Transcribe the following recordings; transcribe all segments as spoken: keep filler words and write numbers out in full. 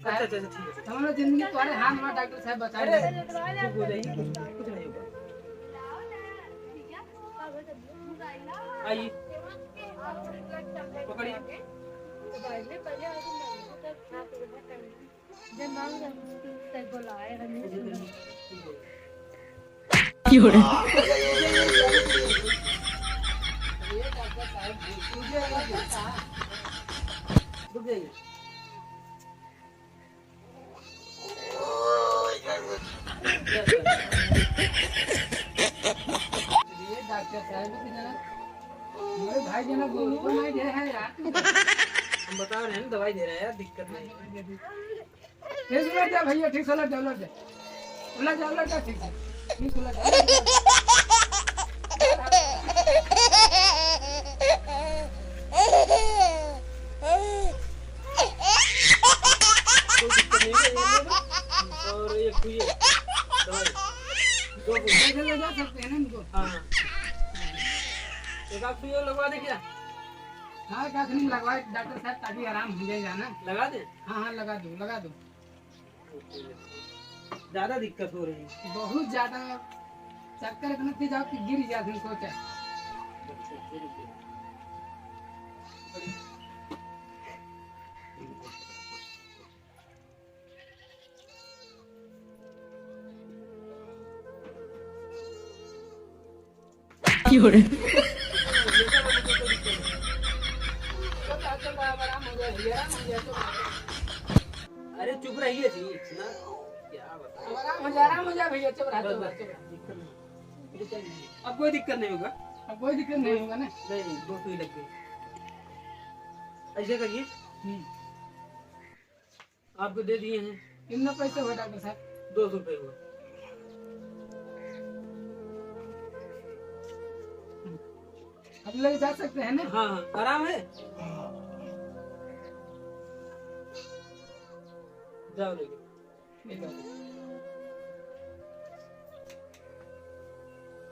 अच्छा, अच्छा, अच्छा, ठीक है, ठीक है। हमारा जिंदगी तुम्हारे हाथ में, डॉक्टर साहब, बचा ले। चुप हो जाइए, कुछ नहीं होगा। आइए, पकड़िए। ये डॉक्टर साहब की जना, हमारे भाई जना को उनको नहीं दे है यार। हम बता रहे हैं, दवाई दे रहे हैं यार, दिक्कत नहीं है। ठीक से उलट जा भैया, ठीक से उलट जा, उलट जा। उलट जा, उलट जा, ठीक से। ठीक से उलट जा, उलट जा। कोई दिक्कत नहीं है, ये ले लो। और एक सुई है, दवाई। दो सुई। ऐसे ले जा सकते हैं ना इनको? हाँ, हाँ। एक आध सुई और लगवा दे क्या? हाँ, एक आध सुई लगवाए डॉक्टर साहब, ताकि आराम हो जाए जाना। लगा दे? हाँ, हाँ, लगा दो, लगा दो। ज्यादा दिक्कत हो रही है? बहुत ज्यादा। चक्कर इतना तेज आओ कि गिर जाते हैं, सोचा। क्यों रे? अरे चुप रहिए जी, इतना क्या बता। आराम हो जा, आराम हो जा भैया, चुप रह, बस, चुप रह, बस, चुप रह। दिक्कत नहीं। अब कोई दिक्कत नहीं होगा। अब कोई दिक्कत नहीं होगा ना? नहीं, नहीं, दो सुई लग गई। ऐसे करिए। हम्म। आपको दे दिए हैं। कितना पैसे हुआ डॉक्टर साहब? दो सौ रुपये हुआ। अब ले जा सकते हैं ना? हाँ, हाँ, आराम है? जाओ लेके।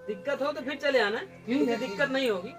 दिक्कत हो तो फिर चले आना, ठीक है, मुझे दिक्कत नहीं होगी।